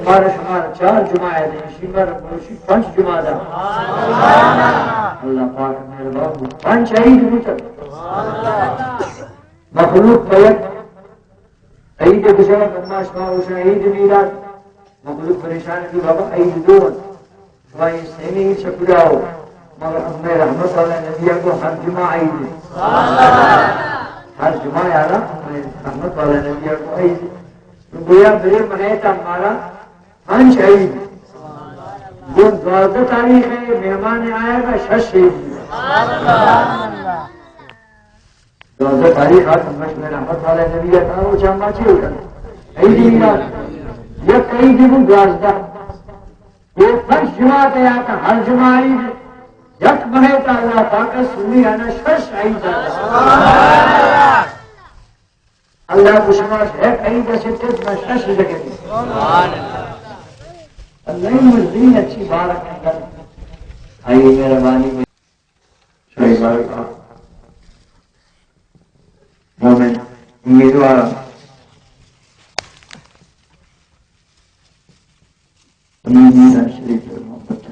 بار شمار چار جمعہ دیں، شمار بروشی پنچ جمعہ دا۔ اللہ پاک مہربان بوت۔ پنچ عید بوت۔ مخلوق بیت عید گزرا، اما شما گوشاں عید میلاد۔ مخلوق پریشان کہ بابا عید دو انت۔ شما اے سیمی چہ کجا ہو؟ مگر امہ رحمت والا نبی کو ہر جمعہ عید ہے۔ ہر جمعہ یارا امہ رحمت والا نبی کو عید ہے۔ تو گویا برے مہیتا مارا پنچ عید۔ گوں دوازدہ تاریخ ہے، مہمان آئے گا، شش عید۔ دوازدہ تاریخ آت مش میں رحمت والا نبی آتا، وہ چاما چی ہوتا؟ عید میلاد۔ یک عید گوں دوازدہ۔ یہ پنچ جمعہ پہ آتا، ہر جمعہ عید۔ یک مہیتا اللہ پاک سنی آنا شش عید آتا۔ اللہ کو شما یک عید سے تک میں شش لگے۔ اللہ مرضی اچھی بارک اندر۔ آئی مہربانی میں۔ شاہی بارک مومن امیدوار۔ امین۔ شریف محبت۔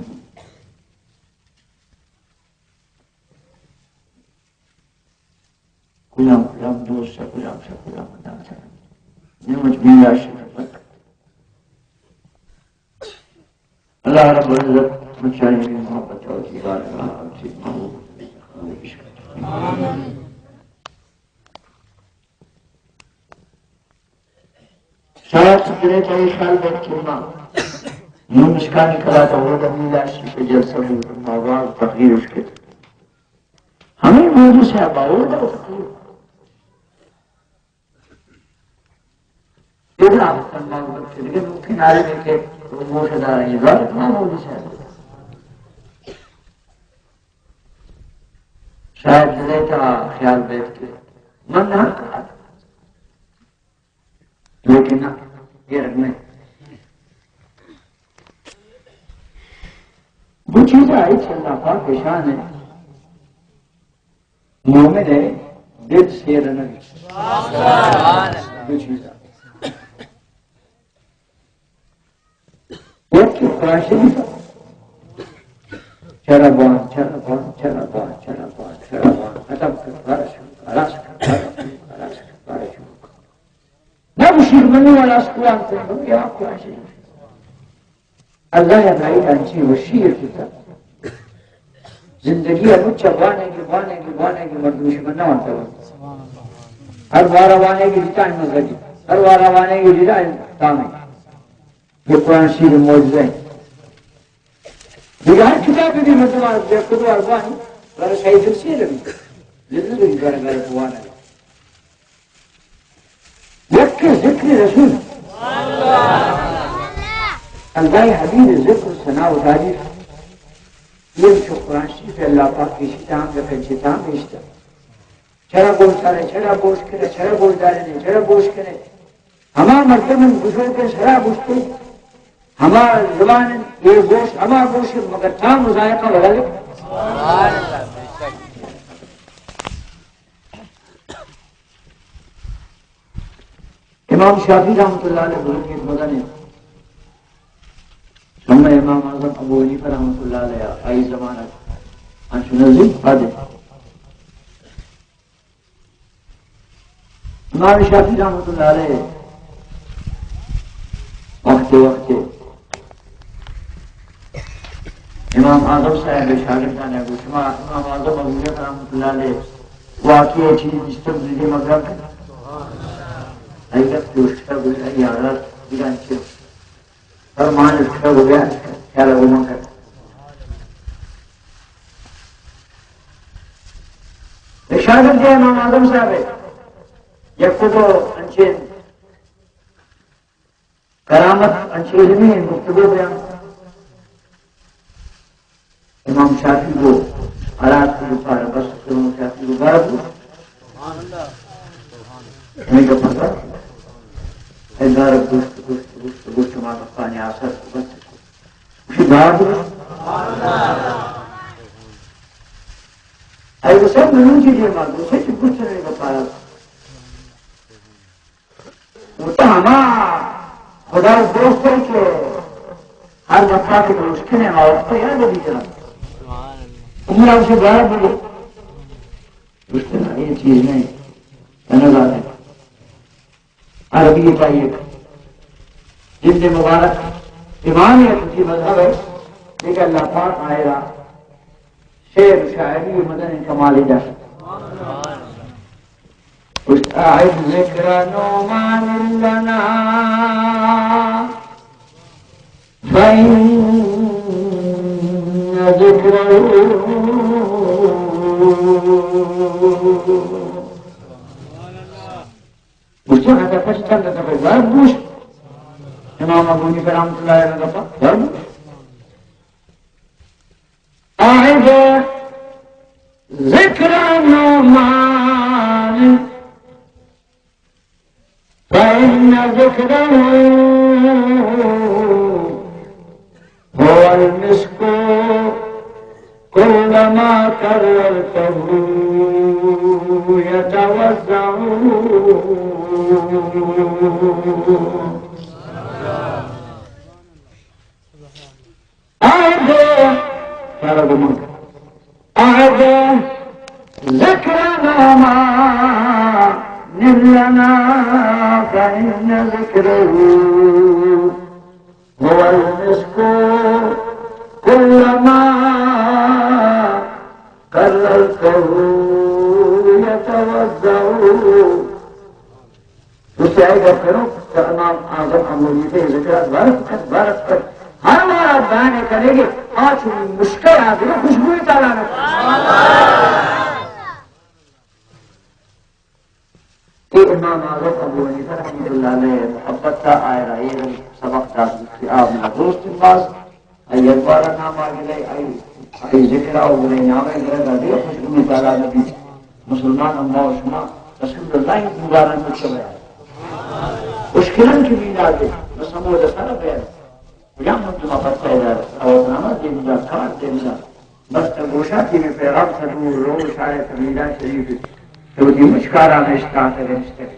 کجام کجام دوست شہ کجام شہ کجام داتا۔ نعمت میرا شکر۔ اللہ رب العزت مچانی محبت اور دیوار کا ہم سے محبوب۔ شاید سکرے تئی خیال بیت کہ ما نون اشکانی کلا تا ہو دمی لاشی پہ جلسہ بود، ما باز تقریر اشکت۔ ہمیں موضوع سے باور دا تقریر۔ ادھر آپ تنباہ کرتے دیگه نو کنارے میں کہ موش دار ہیں، ظاہر تمام موضوع سے۔ شاید دلے تا خیال بیت کہ من نہ کہا۔ لیکن نہ، یہ رکھ میں۔ وہ چیز آئی چھ اللہ پاک شان ہے۔ مومن ہے، دل سیر نہ۔ دو چیز آئی۔ یک کہ قرآن شریف چرا بان، چرا بان، چرا بان، چرا بان، چرا بان، ختم کر، خلاص کر، خلاص کر، خلاص کر، خلاص کر، خلاص کر۔ نہ گوشی کہ منی والا اسکولان کن، یا قرآن شریف۔ اللہ یا بھائی انچی وشی کتا۔ زندگی ء مچ ء وانگی، وانگی، وانگی مردم شما نہ وانتا۔ ہر وارا وانگی جتا مزگی، ہر وارا وانگی جتا تامے۔ یہ قرآن شریف معجزہ ہے۔ دیگه هر کتابی بی مردم بیا کدو اربانی برای شاید دل سیر بی. دل نداری برای برای وانه. یک ذکر رسول. اللہ حبیب ذکر ثنا و تعریف. یہ چو قرآن شریف اللہ پاک کی شتام دفن شتام بیشتر. چرا گوش دارے، چرا گوش کرے، چرا گوش دارے نے، چرا گوش کرے. ہما مردم گوشو کے سرا گوشتے، ہما زبان یہ گوش، ہما گوش مگر تام و ذائقہ بدل. امام شافعی رحمۃ اللہ علیہ بزرگ مدن، ثم امام اعظم ابو حنیفہ رحمۃ اللہ علیہ، آئی زمانہ انچو نزدیک پادے. امام شافعی رحمۃ اللہ علیہ وقت وقت امام اعظم صاحب شاگردان گوشت، شما امام اعظم ابو حنیفہ رحمۃ اللہ علیہ واقعی چیز دیستگ دیدی مگر حقیقت دوشتا گوشت، ای یارات بیران چیز. فرمان اس کا ہو گیا، خیال ہے وہ من کر. شاگرد امام اعظم صاحب ہے، یک تو انچین کرامت، انچین علمی گفتگو بیان. امام شافعی کو حالات کو پار بس، امام شافعی کو بار کو نہیں کا پتہ. ادارہ گوشت، گوشت، گوشت، گوشت، ما پانی آسر کو بس. گوشی بابو. اے گوشی منو چی دیما، گوشی چی گوشت نہیں بتا. وہ تو ہما خدا دوست ہے کہ ہر وقت کہ تو مشکل ہے، ما وقت یاد بھی کرا۔ عمر سے باہر بولو۔ مشکل ہے، یہ چیز نہیں۔ ہے نا ذات ہے۔ عربی کا ایک جلد مبارک، امام ہے، خود مذہب ہے، لیکن اللہ پاک آئے گا۔ شعر و شاعری و مدن کمال داشت۔ گوشت: أعد ذكر نعمان لنا فإن ذكره. گوشت: حضرت پشتن تو بار گوش، امام ابو حنیفہ رحمۃ اللہ علیہ کا بار گوش۔ أعد ذكر نعمان فإن ذكره هو المسك كلما كررته يتوزع. أعد، سارا گمان کر۔ أعد ذكر نعمان لنا فإن ذكره هو المسك كلما كررته يتوزع. دوستی آئی گپ کنو کہ امام اعظم ابو حنیفہ ذکر بار کت، بار کت۔ ہر وارا بیان کرے گے، آ چون مشکل آ دل خوشبو تعالی نے۔ کہ امام اعظم ابو حنیفہ رحمۃ اللہ علیہ محبت تا آئے رہے سبق داد کہ آپ نے دوست باز آئی اخبار نام آ گلے، آئی، آئی ذکر آ گلے، نام گلے، دادی خوشبو تعالی نبی۔ مسلمان ہم ما و شما رسول اللہ ہی دیواران مکتب ہے۔ اشکلن کی میلاد ہے، بس ہم وہ دسارا پہ ہے۔ کجام مردم آ پتہ ہے دار، آواز نامہ دینا، کار دینا۔ بس تا گوشا کہ میں پیغام سدو رو شاید میلاد شریف تو دی مچ کارا میں اشتاق ہے، اشتاق۔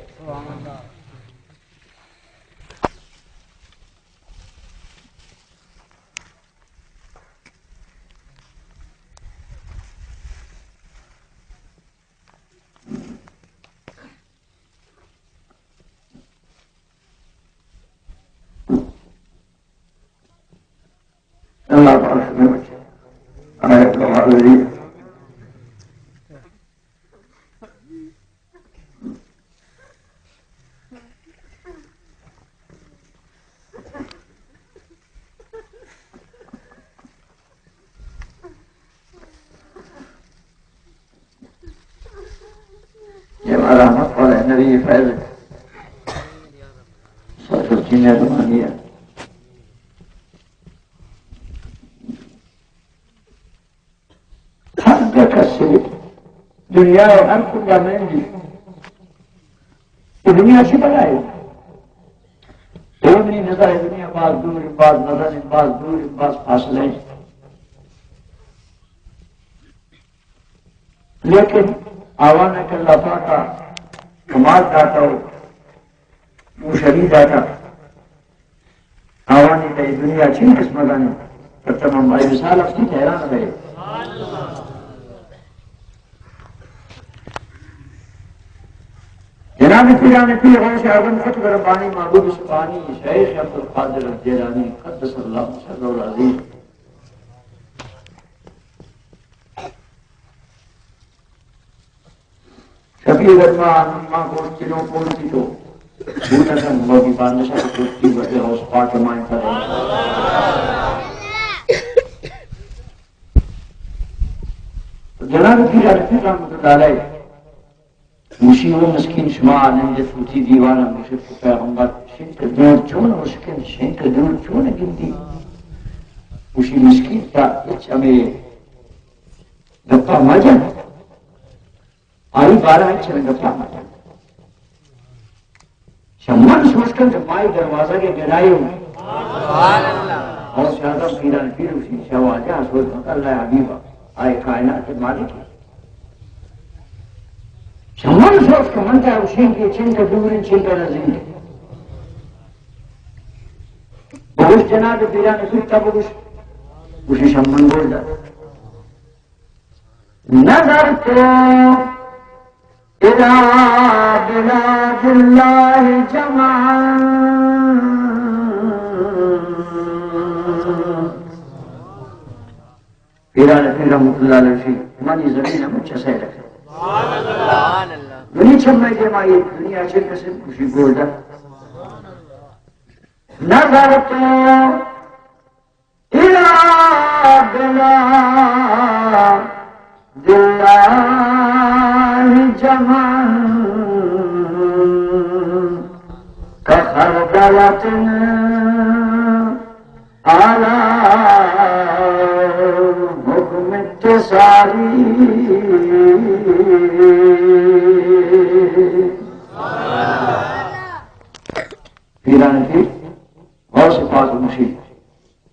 اللہ پاک نے بچے۔ آیت بہادری۔ یہ ہمارا رحمت والے نبی فیض سرسبزی مہربانی ہے۔ ہر جا کسی دنیا ء ہر کجا نندی۔ اے دنیا چی بلائے؟ اے منی نظر ء دنیا باز دور، باز نزن، باز دور، باز فاصلہ۔ لیکن آوان کہ اللہ پاک ء کمال داتا و موشری داتا۔ آوانی تئی دنیا چین قسمتانی، پر تمام آئی مثال افتی حیران رہے۔ جناب پیران پیر غوث اعظم قطب ربانی محبوب سبحانی شیخ عبدالقادر الجیلانی قدس اللہ سرہ العظیم۔ شفیع رحمان ما گوشت کہ نوں پوستی تو بوتگ انت، مودی بانشا تو پوستی بٹے غوث پاک مائیں کرے۔ جناب پیر عرفی رحمت اللہ علیہ گوشی، او مسکین، شما نند فوتی دیوان گوشت کہ پیغمبر شنک دور چون مشکل، شنک دور چون گندی؟ گوشی، مسکین تا ہچ ہمیں گپا مجن۔ آئی بارہ ء چہ رنگ ء پاما جان۔ شمن سوچ کن کہ مائی دروازہ کے گدائی ہوں۔ اور شاہدہ پیران پیر اسی شاہ واجہ سوچ کن اللہ حبیبہ آئے کائنات کے مالک ہے۔ شمن سوچ کن من تا حسین کے چنک دورین چنک نزدیک۔ بگوش جناب پیران، زوت تا بگوش. گوشی شمن گل دار. نظرت إلى بلاد الله جمعا. پیران پیر رحمت اللہ علیہ شی، منی زمین ہم چسے رکھے. منی چمے دیما یہ دنیا چے کسے خوشی گولڈا. نظرت إلى بلاد الله جمعا كخردلة على حكم اتصالي. پیران پیر غوث پاک مرشد،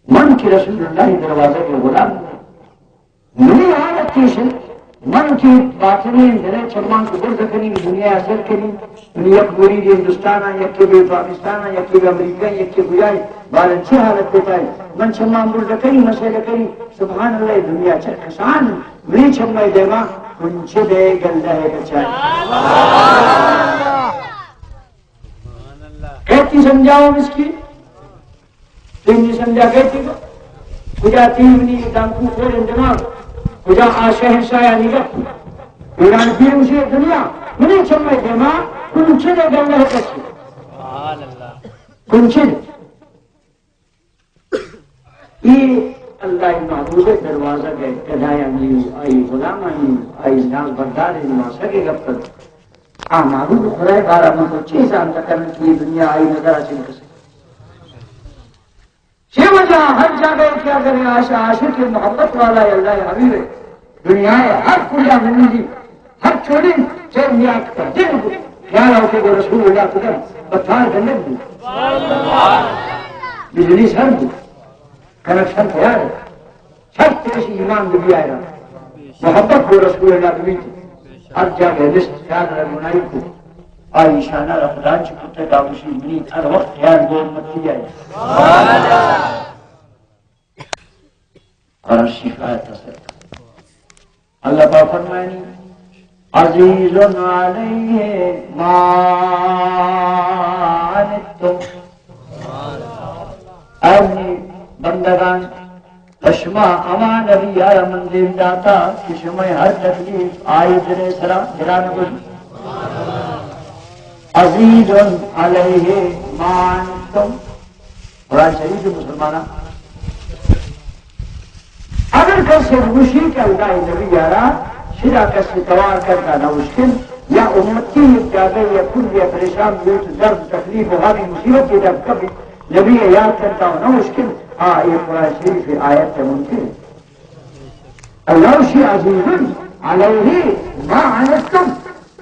من کہ رسول اللہ دروازہ کے غلام، منی حالت پیش ہے، من کہ باطنی اندرے چمان کو برد کنی، دنیا سر کنی، من یک مرید ہندوستان، یک کے بے پاکستان، یک کے بے امریکہ، یک کے گجائے، بارن چی حالت دیتا ہے؟ من چمان برد کنی، مسئلہ کنی، سبحان اللہ، دنیا چر کسان، منی چمے دیما کنچے دے گلہ ہے بچائے. کہتی سمجھاؤ مسکین. تئی نی سمجھا کئے تئی گپ؟ کجا تئی منی دانکو خور انت دماغ؟ کجا آ شہنشاہ یا نی گپ؟ پیران پیر گوشی دنیا، منی چمے دیما کنچے دے گلہ کشی. کنچے دے. اے اللہ محبوب دروازہ گئے، گدایانی، آئی غلامانی، آئی ناز بردارانی واسطہ کے گپ کر. آ معبود خدای بارہ من تو چی زانتا کنن کہ یہ دنیا آئی نظر چن کسے؟ چی وجہ؟ ہر جاگہ کہ اگر عاشق، عاشق محبت والا ہے، اللہ حبیب ہے، دنیا ہے، ہر کجا منی ہر چوڑیں چیر میات کا دل کو خیال آؤ کہ وہ رسول اللہ کو دم بتار گندگ بھی. بجلی سر بھی. کنکشن تیار ہے. شرط پیش ایمان بی آئے را. محبت ہو رسول اللہ بی. ہر جاگہ لسٹ خیال را منائی کو. آئی شانہ را خدا چی کتے کا وشی منی ہر وقت خیال دور متی آئی. اور شفایت حاصل کر. اللہ پاک فرمائنی، عزیز علیہ ما عنتم. اے منی بندگان، پہ شما ہما نبی ءَ را من دیم داتا کہ شمئے ہر تکلیف آئی دل ءِ سرا گران بوت. عزیز علیہ ما عنتم. قرآن شریف مسلماناں اگر کسے گوشی کہ اللہ نبی یارا شدا کسے توار کرتا نہ اشکن، یا امتی جاگہ یا کل یا پریشان بیت، درد تکلیف و غم مصیبت کے در کبھی نبی یاد کرتا نہ اشکن، آ یہ قرآن شریف آیت منکر ہے. اللہ شی عزیز علیہ ما عنتم.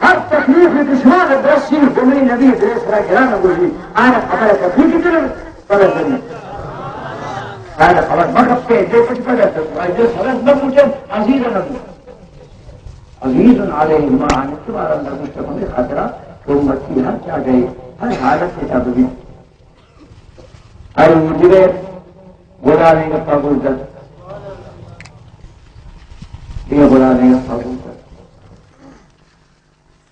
ہر تکلیف کہ شما را برسی، جملہ نبی درس را گران گوشی، آنا خبر کپی کی طرف پدر دنی. آنا خبر مکپے، دے کچھ پدر دنی. آئی دے سرس نہ پوچھے، عزیز نبی. عزیز علیہ ما عنتم، تمہارا اللہ مستقبل خاطرہ، امتی ہر جاگہ، ہر حالت کے تابع. ہر مجرے غلامیں گپا گوش دات. یہ غلامیں گپا گوش دات.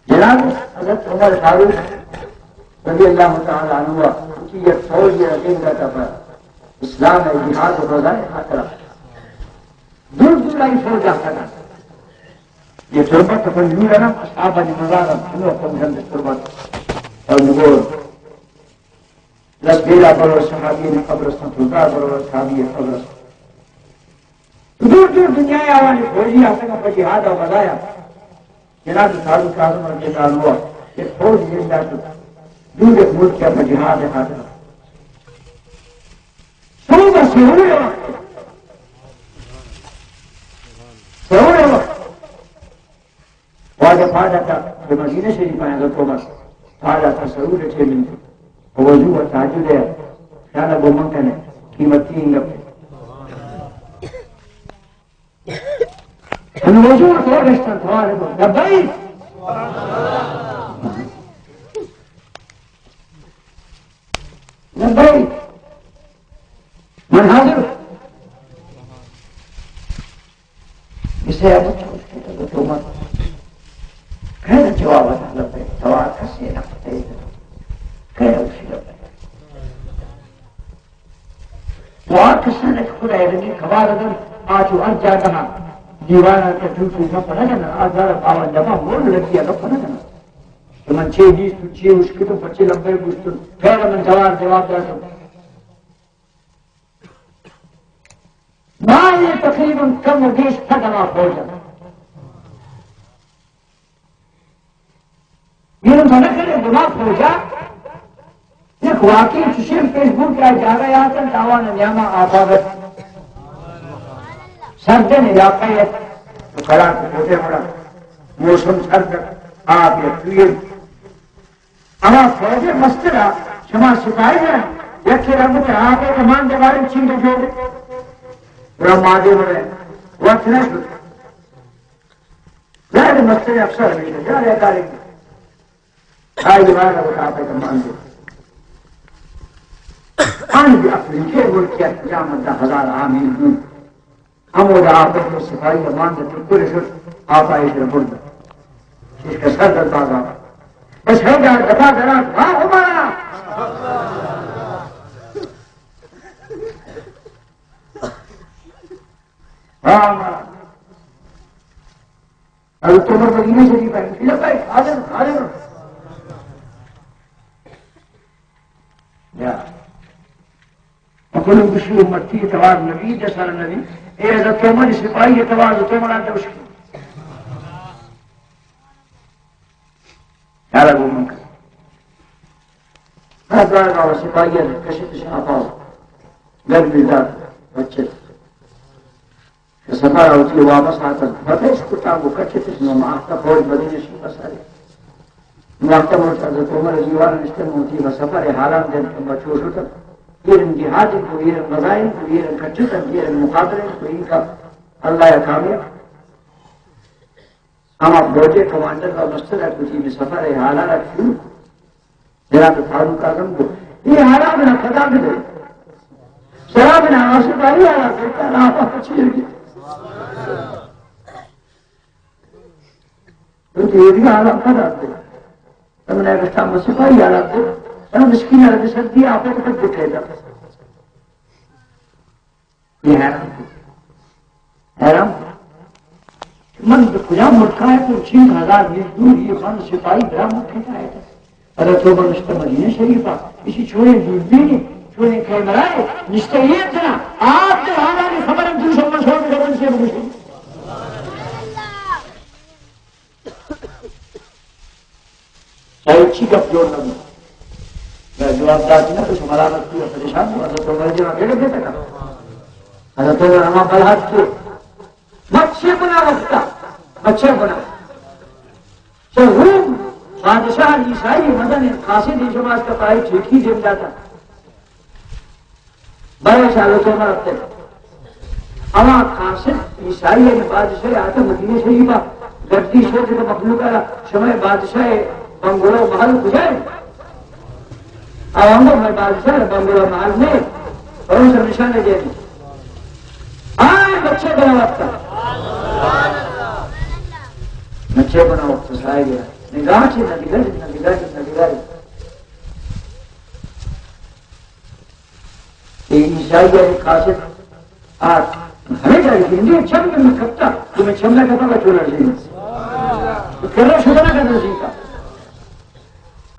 جناب حضرت عمر فاروق رضی اللہ تعالی عنہ وتی یک فوج یا رقیب داتا پر اسلام ءِ جہاد و غزا ءِ خاطرا. دور دور آئی فوج آتا. یہ تربت پنجور ہے نا، اصحابانی مزار ہم ہنو پنجند تربت. اور نگور دست بیرا برو صحابی نے قبرستان، تو دا برو صحابی قبرستان. دور دور دنیا آوانی فوجی آتگا پہ جہاد و غزایا. جناب فاروق اعظم رضی اللہ عنہ ایک فوج زندہ تو دور ایک ملک پہ جہاد خاطر. صبح سحور وقت، سحور وقت واجہ پاد آتا، بہ مدینہ شریف آیا، حضرت عمر پاد آتا، سحور ٹیم انت، وضو و تہجد ہے، خیال گو من کنے، قیمتی انگپ. ہم وضو تو رشتہ توار کو، لبیک. لبیک. من حاضر. اسے اب چوش کے تو تو مت. کہنا جواب ہے، لبیک. توار کسے نہ پتے. کہنا اسی لبیک. تو آ کسانیں کہ خدا ء رنگیں کمال دنت، آ چو ہر جاگہ ء دیوان ء کہ ٹوٹو گپ نہ کناں، آ دار ء پاوان دپا مول لگی ء گپ نہ کناں کہ من چے دیست و چے اشکت و پچے لبیک گوشت و پہل من جوار جواب دات. ما یہ تقریباً کم و بیش پد ہما فوج ء. یہ نہ کرے گناہ پوجا. یک واقعی چشیں پیش بوت کہ آ جاگہ یاتن تاوان نیاما آپا گت. سردن علاقہ یت تو کلا کو کوٹے مڑا. موسم سرد، آپ یک توی. اما فوج مسترا شما سپاہی ہیں، یک رنگ تے آپ کمان دوارے چنگ جوڑ. گڑا مادے مڑے وقت نہ شد. ظاہر مستر افسر ہمیشہ جا رہا کارے. آئی بار ء وت آپ ء مان دے. آنی بھی افریقہ ملک ء کجام ء دہ ہزار آمیر بوت. ہمودا آپ ء سپاہی ء مان دے ٹکر شت، آپ ء ایش برد. ایش کا سر درد آزاد. بس ہے جار دفاع درات، واہ ہمارا. واہ ہمارا. حضرت عمر مدینہ شریف آئے، لبیک، حاضر، حاضر. یا. اکل گشی امتی توار نبی، جسر نبی. اے حضرت عمر سپاہی توار، حضرت عمر آتے اشکی. یارا گو من کن. ہر دار کا سپاہی کشت شاپا. گرمی دار بچت. کہ سفر ء وتی واپس آتنت، پتش کتاں گوں کچ ء تشنو ماہتہ فوج بدیں اشی پسارے. ماہتہ مرچ حضرت عمر ء دیوان ء نشتن وتی بہ سفر ء حالان دنت کہ ما چو شتن. ایرن جہاد کو، ایرن غزائن کو، ایرن کچتن، ایرن مقابلہ کو، اینکا اللہ ء کامیاب. ہما فوج ء کمانڈر و مستر ء کتی بہ سفر ء حالان ء چون جناب فاروق اعظم کو، یہ حرام نہ پتا بھی دے. شراب نہ آسو باری حرام کرتا، نہ آسو چیئے گی. تو یہ بھی حرام پتا دے. تم نے رشتہ مسیح باری حرام دے. تم مسکین حرام سردی آپ کو دکھے دا. یہ حیران کو. حیران کو. من بہ کجام ملکا اتوں، چین ہزار میل دور، یہ من سپاہی برا ملک ء اتاں. ادا تو من نشتہ مدینہ شریف ء، اسی چونیں دوربین، چونیں کیمرہ ء، نشتہ یہ اتنا، آپ کے حالانی خبر ہم دور شما شور کے خبر سے بگوشی. چاہے چی گپ جوڑ نہ بوت. میں جواب دات نہ، تو ملامت کیا، پریشان ہوا، حضرت عمر جی وغیرہ دیتا تھا. حضرت عمر ہما بلحق کو. مچے بنا وقتا، مچے بنا. چہ روم بادشاہ عیسائی مدن قاصد شماس کا پائے ٹھیکی دیم داتا. بلے شاہ تو مرتے. اما قاصد عیسائی نے بادشاہ آتا مدینہ شریفا گردی شو کہ مخلوق آ شمے بادشاہ بنگلو محل کجائے؟ او ہم میں بادشاہ بنگلو محل نے اور سب نشان دے دی. آئے مچے بنا وقتا. مچے بنا وقتا سائے گیا. نگاہ چی نہ دگا، نہ دگا، نہ دگا. کہ عیسائی ء قاصد آت. ہمیں جائے کہ انہیں چم میں کپتا، تو میں چم میں کپتا کا چولا جی. تو کرا شدہ نہ کرنا جی کا.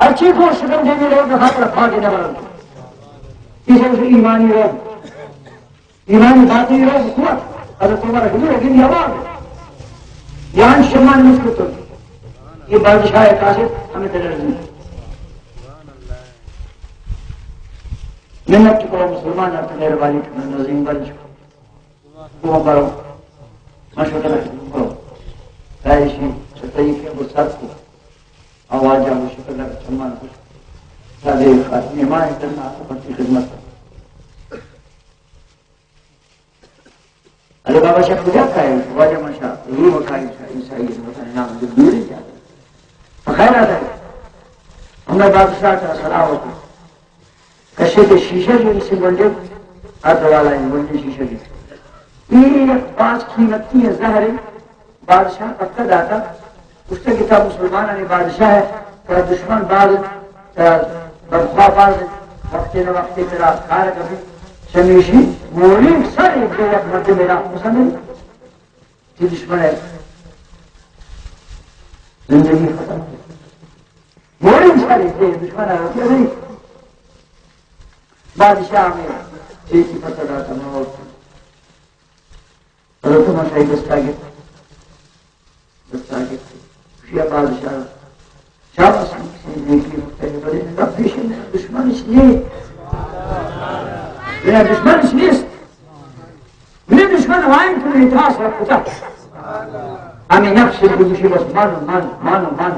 اچھی کو شکم دے دے لوگ خاطر پھا کے نہ بنانا. کسی سے ایمانی رہو، ایمانی باطنی رہو، قوت. حضرت عمر حضور اگلی آواز. یان شمان مسکتو. یہ بادشاہ قاصد ہمیں تلر نہیں. منت کو مسلمان آپ مہربانی کرنا نظیم بن چکا. وہ برو. مشورہ کرو. ایشی ستائی کے وہ سر کو. آواز آ وہ شکر لگا چمان کو. سادے خاتمی ماں کرنا آپ کی خدمت. ارے بابا شاہ کجا کائے؟ واجہ من شاہ، یہ وکائے شاہ، عیسائی ہے، وطن نام جو دور ہی جاتا. خیر آتا ہے. ہمیں بادشاہ کا صلاح ہوتا. کشے تے شیشہ جو اسے بندے ہر والا این بندی شیشہ دی۔ یہ یک باز قیمتی زہر ہے۔ بادشاہ پتہ داتا، گوشتا کہ تا مسلمانانی بادشاہ ہے، ترا دشمن باز، ترا بدخواہ باز، وقتے نہ وقتے ترا کار کبھی۔ چمیشی مولین سر ایک دے یک مردم میرا پسند ہے، تی دشمن ہے، زندگی ختم ہے۔ مولین سر ایک دے دشمن ہے، ہوتی نہیں۔ بادشاہ میں چیزی پتہ داتا موت۔ حضرت عمر شاہی دستا گپت، دستا گپت۔ شیا بادشاہ، شاباش، نیکی مکتنی، بلے رب پیش میں دشمنش نہیں۔ میرا دشمنش نیست۔ میرے دشمن وائن تو میرے تاس رکھتا۔ ہمیں نفس کو دوشی بس من، من، من، من۔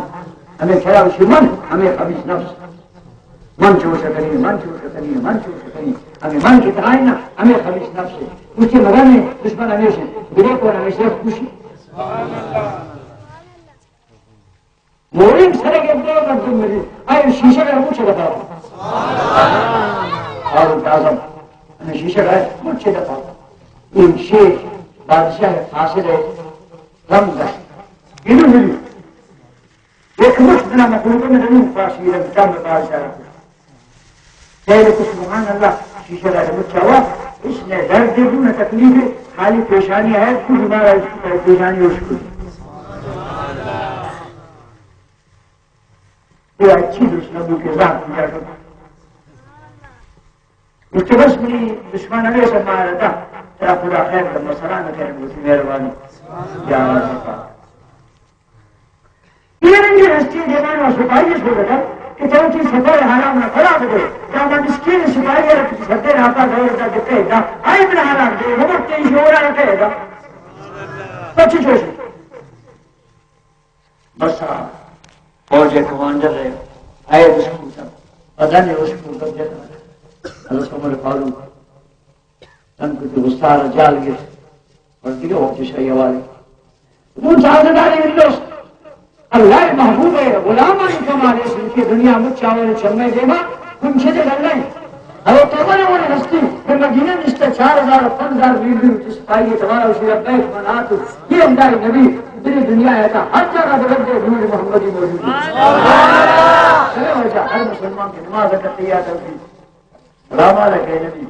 ہمیں خیال شی من، ہمیں خبیث نفس۔ من چوش کنی، من چوش کنی، من چوش کنی۔ ہمیں من کی تہائی نا، ہمیں خبیث نفس ہے۔ اس کے مگر میں دشمن ہمیشہ، بلے کو ہمیشہ خوشی۔ مورین سرے کے دو مردم ملی، آئے شیشہ کا مچ دفعہ۔ فاروق اعظم، ہمیں شیشہ کا مچ دفعہ۔ یہ شیخ بادشاہ فاسد ہے، غم دست۔ یہ ملی۔ یک مشت منا مخلوق میں نہیں فاشی رنگ دم بادشاہ رکھو۔ سید کو سبحان اللہ، شیشہ دار مچاوا، اس نے درد دے دوں نہ تکلیف ہے، خالی پیشانی ہے، کچھ مارا اس کی پیشانی اس کو۔ یہ اچھی دوست نبو کے ذات پوجا کرو۔ اس کے بس میری دشمن ہمیشہ مارا تھا، تیرا خدا خیر کا مسئلہ نہ کرے، اس کی مہربانی۔ یا اللہ۔ یہ رنگی ہستی دیوان و سپاہی اس کو لگا کہ تو کی سفر حرام نہ کھڑا دے۔ داما مسکین سپاہی ہے کہ سردے راتا دور دا دکھے دا۔ آئی بنا حرام دے، وہ تے شورا رکھے دا۔ پچی چوشی۔ بس آ، فوج کمانڈر ہے۔ آئے اس کو تب۔ پتہ نہیں اس کو تب جاتا۔ حضرت عمر فاروق۔ تن کت گستار جال گپت، پر دگہ وقت شاہی حوالے۔ بوت عزاداری بندوست۔ اللہ محبوب ہے، غلامانی کمال ہے، کہ دنیا مچ چاول چمے دیما، ہم چیزے گل نہیں۔ حضرت عمر اور ہستی، پھر مدینہ نشتہ چار ہزار، پنج ہزار میل بھی اٹھ سپاہی ہے، تمہارا اسی لبیک من آتو، یہ اللہ نبی، پوری دنیا ہے تھا، ہر جگہ بلند ہے، نور محمدی موجود ہے۔ چلے ہو جا، ہر مسلمان کی نماز اکتیات ہوگی۔ سلام علیک اے نبی۔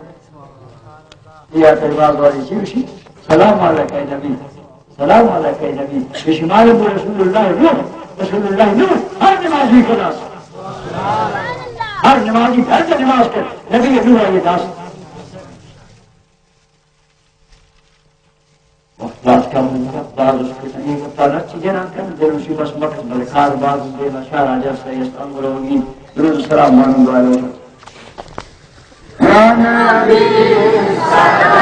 یہ آخر باز والی چی گوشی؟ سلام علیک اے نبی۔ سلام علیک اے نبی۔ یہ شمال رسول اللہ نور، رسول اللہ نور، ہر نمازی کو داس۔ ہر نمازی ہر نماز کو نبی نور آئیے داس۔ وقت باز کم، وقت باز اس کو تنگی، وقت باز اچھی جنان کن، دل اسی بس مکس، بلے کار باز دے، شہر آجا سے، است انگلوگی، درود سلام مانند والے۔ یا نبی سلام۔